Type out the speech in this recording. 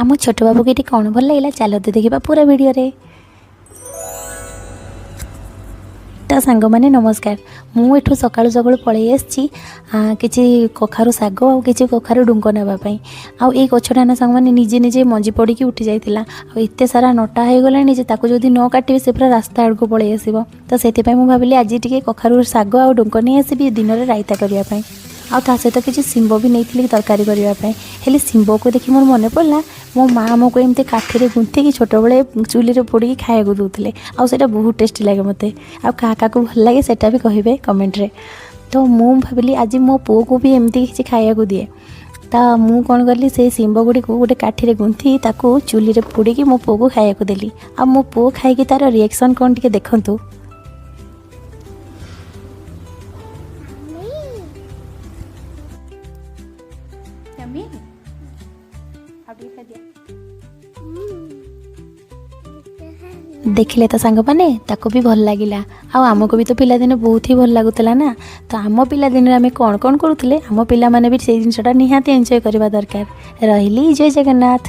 ଆମ ଛୋଟ ବାବୁକୁ ଏଠି କ'ଣ ଭଲ ଲାଗିଲା, ଚାଲନ୍ତୁ ଦେଖିବା ପୁରା ଭିଡ଼ିଓରେ। ତ ସାଙ୍ଗମାନେ ନମସ୍କାର। ମୁଁ ଏଠୁ ସକାଳୁ ସକାଳୁ ପଳେଇ ଆସିଛି କିଛି କଖାରୁ ଶାଗ ଆଉ କିଛି କଖାରୁ ଡୁଙ୍କ ନେବା ପାଇଁ। ଆଉ ଏଇ ଗଛଟା ନା ସାଙ୍ଗମାନେ, ନିଜେ ନିଜେ ମଞ୍ଜି ପଡ଼ିକି ଉଠି ଯାଇଥିଲା ଆଉ ଏତେ ସାରା ନଟା ହେଇଗଲାଣି ଯେ ତାକୁ ଯଦି ନ କାଟିବେ, ସେ ପୁରା ରାସ୍ତା ଆଡ଼କୁ ପଳେଇ ଆସିବ। ତ ସେଥିପାଇଁ ମୁଁ ଭାବିଲି ଆଜି ଟିକେ କଖାରୁ ଶାଗ ଆଉ ଡୁଙ୍କ ନେଇ ଆସିବି ଦିନରେ ରାଇତା କରିବା ପାଇଁ। ଆଉ ତା ସହିତ କିଛି ଶିମ୍ବ ବି ନେଇଥିଲି ତରକାରୀ କରିବା ପାଇଁ। ହେଲେ ଶିମ୍ବକୁ ଦେଖି ମୋର ମନେ ପଡ଼ିଲା, ମୋ ମା ଆମକୁ ଏମିତି କାଠିରେ ଗୁନ୍ଥିକି ଛୋଟବେଳେ ଚୁଲିରେ ପୋଡ଼ିକି ଖାଇବାକୁ ଦେଉଥିଲେ ଆଉ ସେଇଟା ବହୁତ ଟେଷ୍ଟି ଲାଗେ ମୋତେ। ଆଉ କାହା କାହାକୁ ଭଲ ଲାଗେ, ସେଇଟା ବି କହିବେ କମେଣ୍ଟରେ। ତ ମୁଁ ଭାବିଲି ଆଜି ମୋ ପୁଅକୁ ବି ଏମିତି କିଛି ଖାଇବାକୁ ଦିଏ। ତ ମୁଁ କ'ଣ କଲି, ସେଇ ଶିମ୍ବ ଗୁଡ଼ିକୁ ଗୋଟେ କାଠିରେ ଗୁନ୍ଥି ତାକୁ ଚୁଲିରେ ପୋଡ଼ିକି ମୋ ପୁଅକୁ ଖାଇବାକୁ ଦେଲି। ଆଉ ମୋ ପୁଅ ଖାଇକି ତା'ର ରିଆକ୍ସନ୍ କ'ଣ, ଟିକେ ଦେଖନ୍ତୁ। ୟମି। ଆଉ ଟିକେ ଖାଇଦିଅ। ଦେଖିଲେ ତ ସାଙ୍ଗମାନେ, ତାକୁ ବି ଭଲ ଲାଗିଲା। ଆଉ ଆମକୁ ବି ତ ପିଲାଦିନେ ବହୁତ ହି ଭଲ ଲାଗୁଥିଲା ନା? ତ ଆମ ପିଲାଦିନରେ ଆମେ କ'ଣ କ'ଣ କରୁଥିଲେ, ଆମ ପିଲାମାନେ ବି ସେଇ ଜିନିଷଟା ନିହାତି ଏନ୍ଜୟ କରିବା ଦରକାର। ରହିଲି, ଜୟ ଜଗନ୍ନାଥ।